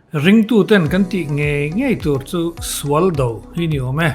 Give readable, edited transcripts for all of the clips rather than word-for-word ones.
Ringtuten kan tih ngei ngei tur chu sual do hi ni awm e.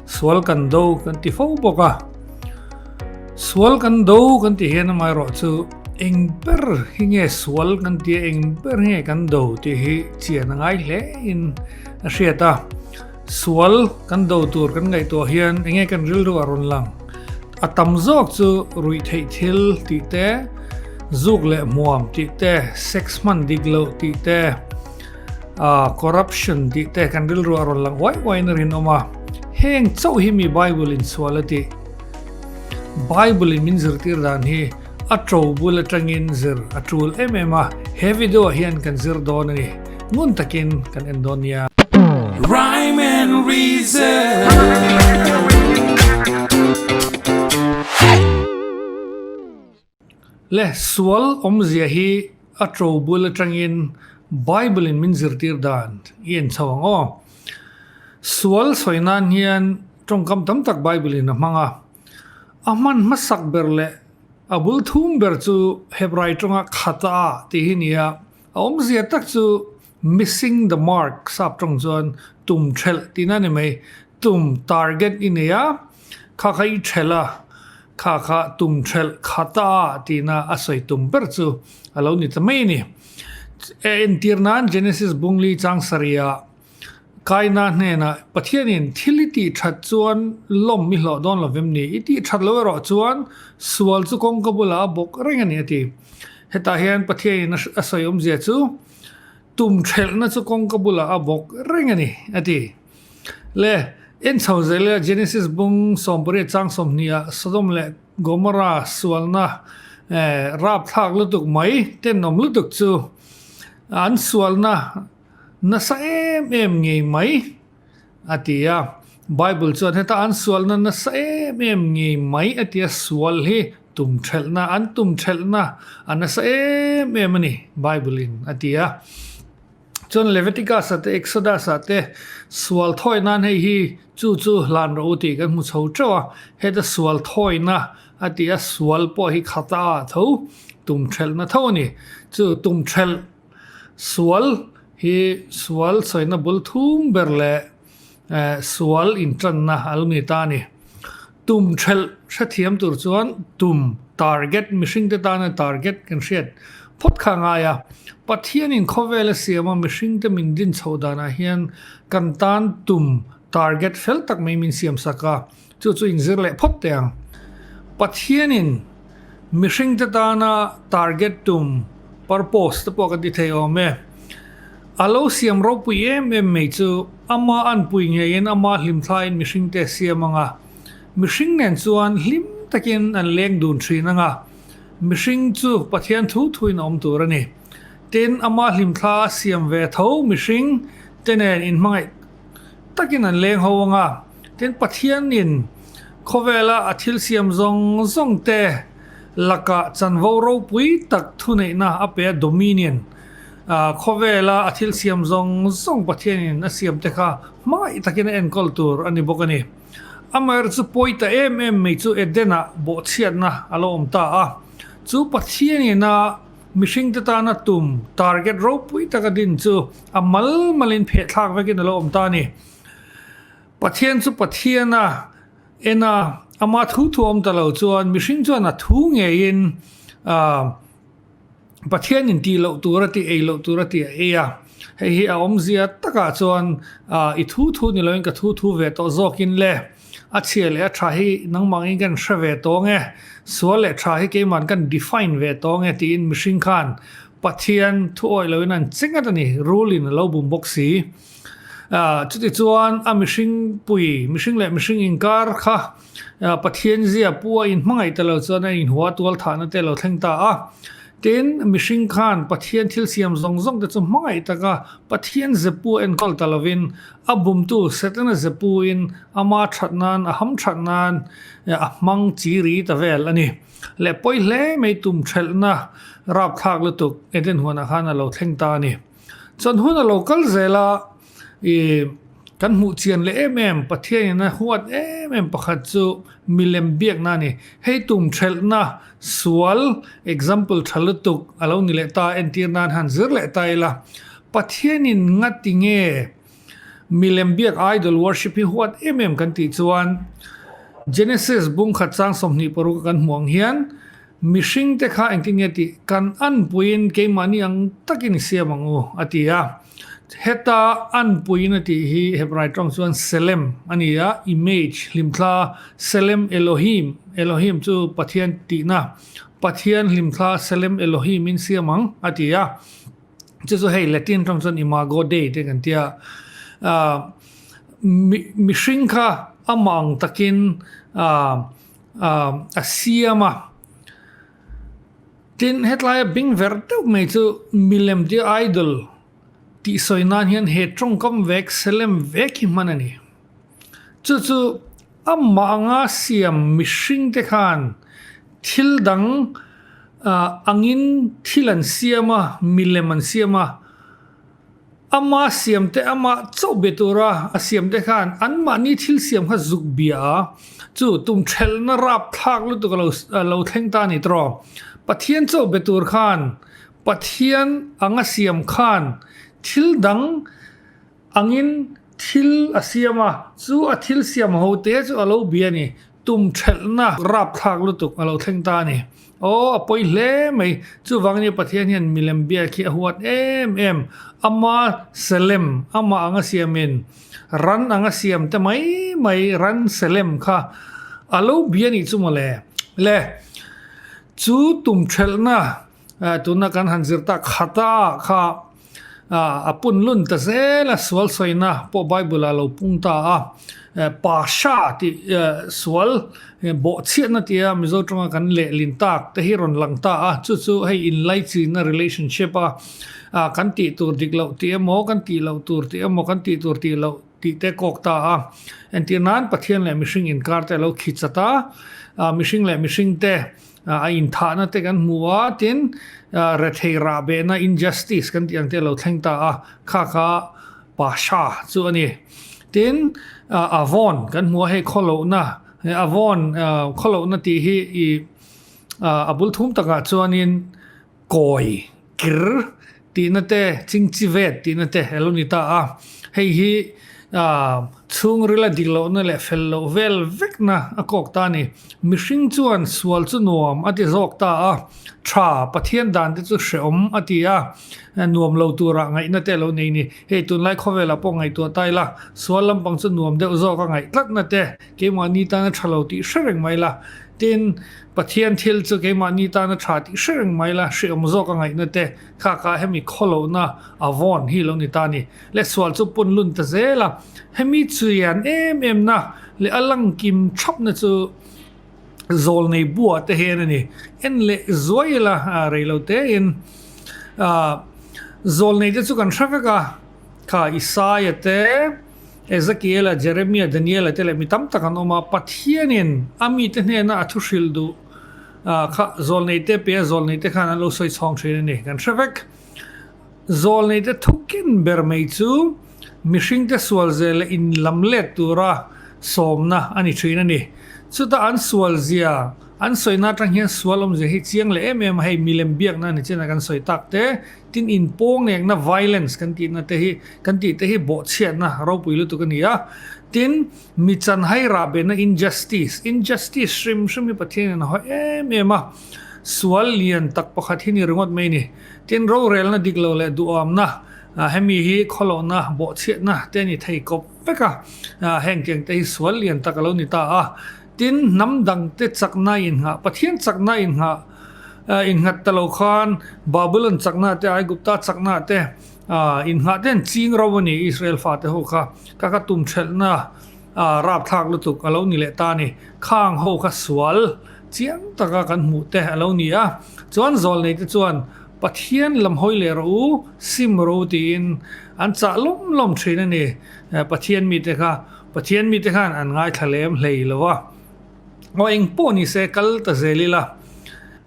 Sual kan do kan ti fo bawk a. Sual kan do kan ti hian amaherawh chu eng ber hi nge sual kan tia eng ber nge kan do tih hi chian a ngai hle in a hriat a. Sual kan do tur kan ngaihtuah hian eng nge kan rilru a rawn lang? A tam zawk chu ruih theih thil tih te, zuk leh hmuam tih te, sex hman dik loh tih te, corruption tih te kan rilru a rawn lang uai uaiin a rinawm a. Heng chauh hi mi Bible in sual a tih. Bible in min zirtir dan hi a to bul atangin zir a tul em em a, he video ah hian kan zir dawn a ni. Ngun takin kan en dawn nia. Rhyme and reason. Le sual awmzia hi a to bul atangin Bible in min zirtir dan i en chho ang aw. Sual sawi nan hian tawngkam tam tak Bible in a hmang a. A hman hmasak ber leh a bul thum ber chu Hebrai tawnga khata tih hi ni a, a awmzia tak chu missing the mark sap tawng chuan tum thelh tihna a ni mai. Tum target i nei a, kha kha i thelh a, kha kha tum thelh khata tihna a sawi tum ber chu a lo ni ta mai a ni. Entir nan Genesis bungli chang sarihah Kaina hnenah, Pathianin thil i tih that chuan lawm i hlawh dawn lo vem ni? I tih that lo erawh chuan sual chu kawngka bulah a bawk reng a ni, a ti. Hetah hian Pathianin a sawi awmzia chu tum thelhna chu kawngka bulah a bawk reng a ni, a ti. Le, en chho zel ila Genesis bung 18 chang 20 ah Sodom leh Gomorrah sualna rapthlak lutuk mai, tenawm lutuk chu an sualna, Nasa em em ngei mai, a ti a. Bible chuan heta an sualna nasa em em ngei mai a ti a, sual hi tum thelhna, an tum thelhna a nasa em em a ni, Bible in a ti a. Chuan Leviticus ah te Exodus ah te sual thawi nan hei hi chu chu hlan rawh u tih kan hmu chho teuh a, heta sual thawina a ti a, sual pawh hi khata ah tho tum thelhna tho a ni. Chu tum thelh Sual hi sual sawina bul thum ber leh sual intanna a lo ni ta a ni. Tum thelh hrethiam tur chuan tum, target, mihringte tana target kan hriat phawt kha a ngai a. Pathianin khawvel a siam a mihringte min din chhoh danah hian kan tan tum, target, fel tak mai min siam sak a. Chu chu inzir leh phawt teh ang. Pathianin mihringte tana target tum, purpose, te pawh kan ti thei awm e. A lo siam ropui em em mai chu ama anpui ngeiin ama hlimthlaiin mihringte a siam ang a. Mihring nen chuan hlim takin an leng dun thin ang a. Mihring chu Pathian thu thuin a awm tur a ni. Tin, ama hlimthla a siam ve tho mihring te nen inhmangaih takin an leng ho ang a. Tin, Pathianin khawvela a thil siam zawng zawng te lakah chanvo ropui tak thuneihna a pe a, dominion. Khawvela a thil siam zawng zawng Pathianin a siam te kha hmangaih takin a enkawl tur a ni bawk a ni. Amaherawhchu chu pawi ta em em mai chu Eden-ah bawhchhiatna a lo awm ta a. Chu Pathianin a mihringte tana tum, target, ropui taka din chu a mal malin phehthlak vekin a lo awm ta a ni. Pathian chu Pathian a en a, ama thu thu awm ta lo chuan mihring chuan a thu ngeiin Pathian in tih loh tur a tih, ei loh tur a tih a ei a. Hei hi a awmzia takah chuan i thu thu ni loin ka thu thu ve tawh zawkin le, a chhia leh a tha hi nangmangin kan hre ve tawng e, sual leh tha hi keiman kan define ve tawng e tiin mihring khan Pathian thu awih loin an che ngat a ni, rule in a lo bum bawk si. Chuti chuan a mihring pui, mihring leh mihring inkar kha Pathian zia pu a inhmangaih ta lo chuan a inhua tual thahna te a lo thleng ta a. Tin, mihring khan Pathian thil siam zawng zawng te chu hmangaih taka Pathian ze pu a enkawl ta lovin a bumtu Setana ze puin ama that nan, a ham that nan a hmang chi ri ta vel a ni. Leh pawi hle mai tum thelhna rapthlak lutuk Eden huanah khan a lo thleng ta a ni. Chuan hun a lo kal zel a, ih kan hmuh chian leh em em, Pathianin a huat em em pakhat chu milem biakna a ni. Hei tum thelhna sual example tha lutuk a lo ni leh ta, entir nan han zir leh ta ila. Pathianin ngati nge milem biak idol worship hi huat em em kan tih chuan Genesis bung khat chang 26 a kan hmuh ang hian mihring te kha engtin nge tih kan anpuiin keimahni ang takin i siam ang u a ti a. Heta anpuiin a tih hi Hebrai tawng chuan selem a ni a, image, hlimthla, selem Elohim, Elohim chu Pathian tihna, Pathian hlimthla selem Elohim in siam ang a ti a. Chu chu hei Latin tawng chuan Imago Dei te kan tia. Mihring kha amah ang takin a siam a. Tin, hetlaia bing ver deuh mai chu milem tia idol tih sawi nan hian he tawngkam vek, selem vek hi hman a ni. Chu chu amah anga siam mihring te khan thil dang angin thil an siam a, milem an siam a, ama siam te amah chauh be tura a siam te khan anmahni thil siam kha zuk bia a, chu tum thelhna rap thlak lutuk a lo thleng ta a ni tawh. Pathian chauh be tur khan Pathian anga siam khan thil dang angin thil a siam a, chu a thil siam ho te chu a lo bia a ni. Tum thelhna rapthlak lutuk a lo thleng ta a ni. Aw, a pawi hle mai. Chuvangin hi Pathian hian milem biak hi a huat em em. Ama selem, amah anga siamin, ran anga siam te mai mai ran selem kha a lo bia nih chu mawle. Le, chu tum thelhna tuna kan han zir tak khata kha A pun lun ta zel a, sual sawina pawh Bible ah lo pung ta a, Pasha tih sual bawhchhiatna tia Mizo tawnga kan lehlin tak te hi rawn lang ta a, chu chu hei inlaichinna relationship a kan tih tur dik loh tih emaw, kan tih loh tur tih emaw, kan tih tur tih loh tih te kawk ta a. Entir nan Pathian leh mihring inkar te a lo khi chat a, mihring leh mihring te A inthahna te kan hmu a, tin rethei rah behna injustice kan tih ang te a lo thleng ta a, kha kha Pasha chu a ni. Tin Avon kan hmu a, hei khawlohna, Avon khawlohna tih hi i a bul thum takah chuanin kawi, kir tihna te, chingchivet tihna te a lo ni ta a. Hei hi chhungrila dik lohna leh fel loh vel vekna a kawk ta a ni. Mihring chuan sual chu nuam a ti zawk ta a, tha Pathian dan te chu hrehawm a ti a, nuam lo turah ngaihna te a lo nei ni. Hei tunlai khawvelah pawh ngaihtuah ta ila, sual lampang chu nuam deuh zawk a ngaih tlatna te, Keimahni tana tha lo tih hre reng mai la. Tin, Pathian thil chu keimahni tana tha tih hre reng mai la, hreawm zawk a ngaihna te, kha kha hemi khawlohna a vawn hi lo ni ta ni. Le sual chu pun lun ta zel a, hemi chuian em em na leh a langkim thapna chu zawlnei bua te hian a ni. En leh zuai ila rei lo tein zawlnei te chu kan hre vek a, kha Isaia te, Ezekiela, Jeremia, Daniela te leh mi tam tak an awm a, Pathianin a mite hnena a thu hrilh duh kha zawlneite pe a, zawlneite khan an lo sawi chhawng thin a ni. Kan hre vek. Zawlneite thu ken ber mai chu mihringte sual zel leh inlam let tura sawmna a ni thin a ni. Chuta an sual zia an sawina atang hian sual awmzia hi chiang leh em em a, hei milem biakna a ni chin a kan sawi tak te. Tin inpawngnekna, violence, kan tihna te hi, kan tih te hi bawhchhiatna ropui lutuk a ni a. Tin, mi chanhai rahbehna, injustice, injustice hrim hrim hi Pathianin a haw em em a, sual lian tak pakhat hi ni ringawt mai a ni. Tin, rorelna dik lo leh duhamna, hemi hi khawlohna, bawhchhiatna te a ni thei kawp vek a, heng tiang te hi sual lian tak a lo ni ta a. Tin, hnam dangte chakna innghah, Pathian chakna innghah, innghat ta lo khan Babylon chakna te, Aigupta chakna te innghah te an ching ro a ni, Israel fate ho kha. Ka ka tum thelhna rapthlak lutuk a lo ni leh ta a ni. Khang ho kha sual chiang taka kan hmuh te a lo ni a. Chuan zawlnei te chuan Pathian lam hawi leh rawh u, sim rawh u tiin an chah lawm lawm thin a ni. Pathian mite kha Pathian mite khan an ngaithla lem hlei lo a. Aw eng pawh ni se kal ta zel ila.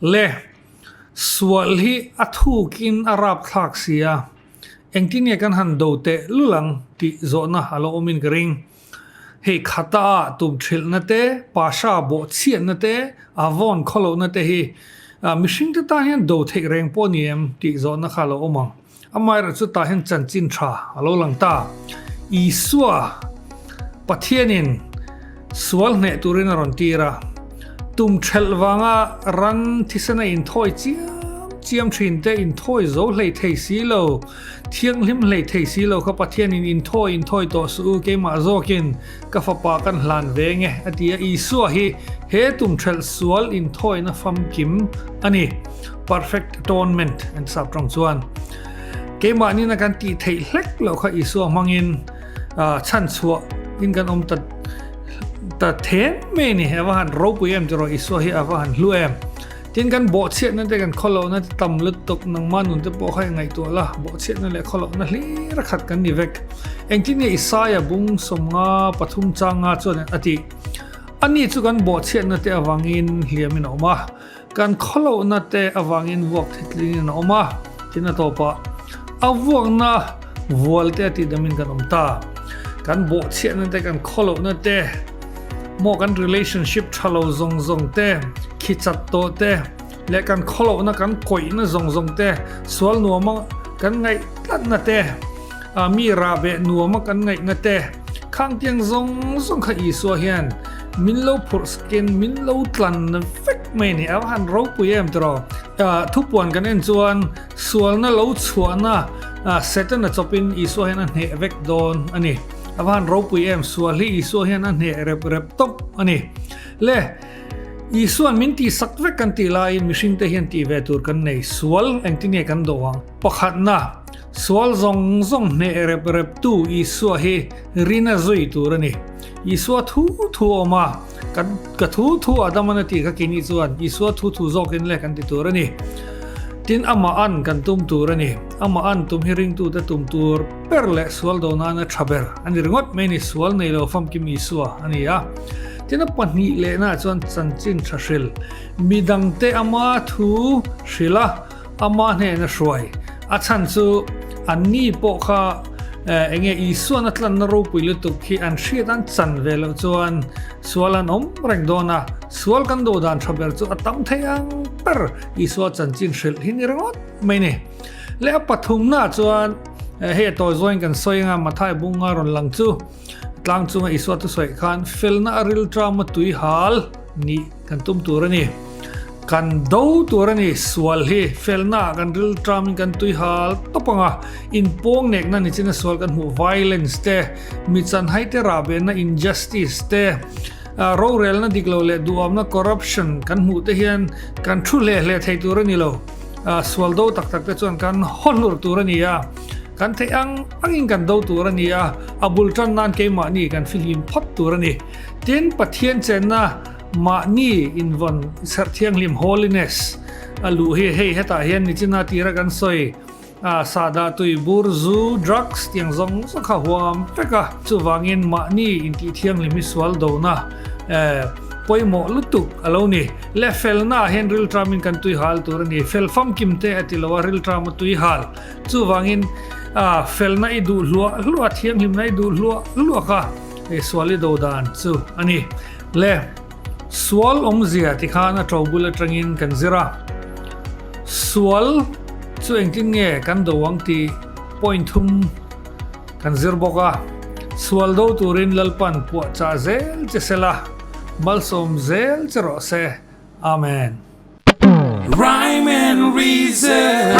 Le, sual hi a thukin a rapthlak si a, engtin nge kan han do teh lul ang tih zawhna a lo awmin ka ring. Hei khata ah tum thrilhna te, pasha bawhchhiatna te, a vawn khawlohna te hi mihringte tan hian do theih reng pawh ni em tih zawhna kha a lo awm ang. Amaherawhchu tah hian chanchin tha a lo lang ta. Isua Pathianin sual hneh turin a rawn tir a, tum thelh vanga ran thisena inthawi chiam chiam thin te inthawi zo hlei thei si lo, thianghlim hlei thei si lo kha Pathianin inthawi inthawi tawh suh u, keimah zawkin ka fapa kan hlan ve nge a ti a, Isua hi he tum thelh sual inthawina famkim a ni, perfect atonement an sap tawng chuan. Keimahnin a kan tih theih hlek loh kha Isua hmangin chhan chhuah in kan awm ta ta them mai a ni, a va han ropui em tiraw Isua hi a va han hlu em. Tin kan bawhchhiatna te kan khawlohna te tam lutuk nangmah nun te pawh kha i ngaihtuah la, bawhchhiatna leh khawlohna hlir a khat kan ni vek. Engtin nge Isaia bung sawmnga pathum changa chuan a tih? Ani chu kan bawhchhiatna te avangin hliamin a awm a, kan khawlohna te avangin vuak thitlingin a awm a, tin a tawpah a vuakna vual te a tihdamin kan awm ta. Kan bawhchhiatna te kan khawlohna te, Maw kan relationship tha lo zawng zawng te, khi chat tawh te, leh kan khawlohna kan kawihna zawng zawng te, sual nuama kan ngaih tlatna te, mi rahbeh nuama kan ngaihna te, khang tiang zawng zawng kha Isua hian min lo phurh sakin min lo tlan vek mai a ni. A va han ropui em tiraw? Thupuan kan en chuan sualna lo chhuahna Setana chawpin Isua hian a hneh vek dawn a ni. A va han ropui em, sual hi Isua hian a hneh rep rep tawp a ni. Le, Isua'n min tihsak vek kan tih laiin mihringte hian tih ve tur kan nei. Sual engtin nge kan dawh ang? Pakhatna, sual zawng zawng hneh rep reptu Isua hi rina zui tur a ni. Isua thu thu a awm a, kan ka thu thu Adaman a tih kha keini chuan Isua thu thu zawkin le kan ti tur a ni. Tin, amah an kan tum tur a ni. Amah an tum hi ringtute tum tur. Ber leh sual do nana tha ber a ni ringawt mai a ni, sual nei lo famkim Isua a ni a. Tin a pahnih lehnaah chuan chanchin tha hril, midangte ama thu hrilh a, ama hnena hruai. A chhan chu anni pawh kha eng nge Isuan a tlanna ropui lutuk khi an hriat an chan ve loh chuan sual an awm reng dawn a, sual kan do dan tha ber chu a tam thei ang ber Isua chanchin hrilh hi ni ringawt mai a ni. Leh a pathumnaah chuan hei a tawi zawngin kan sawi anga Mathai bunga rawn lang chu tlang chunga Isua thu sawi khan felna a rilṭama tui hal nih kan tum tur a ni. Kan do tur a ni sual hi felna ah kan rilṭamin kan tui hal tawp anga inpawng nekna ni chin a sual kan hmuh violence te, mi chanhai te rahbehna injustice te, rorelna dik lo leh duhawmna corruption kan hmuh te hian kan thu hle hle thei tur a ni lo. Sual do tak tak te chuan kan haw hlur tur a ni a, kan theih ang angin kan do tur a ni a, a bul tan nan keimahni kan fihlim phawt tur a ni. Tin, Pathian chenna mahni invawn serh thianghlim, holiness, a luh hi hei hetah hian nichina tira kan sawi sahdah tui bur zu, drugs, tiang zawng zawng kha huam vek a, chuvangin mahni intih thianghlim hi sual dona pawimawh lutuk a lo ni. Le felna ah hian rilṭamin kan tui hal tur a ni. Fel famkim te a ti lo a, rilṭam a tui hal. Chuvangin felna i duh hluah hluah, thianghlimna i duh hluah hluah kha sual i do dan chu a ni. Le sual awmzia ti khan a ṭo bul aṭangin kan zir a. Sual chu engtin nge kan do ang tih point thum kan zir bawk a. Sual do turin Lalpan puahchah zel che sela. Malsawm zel che rawh se. Amen. Rhyme and Reason.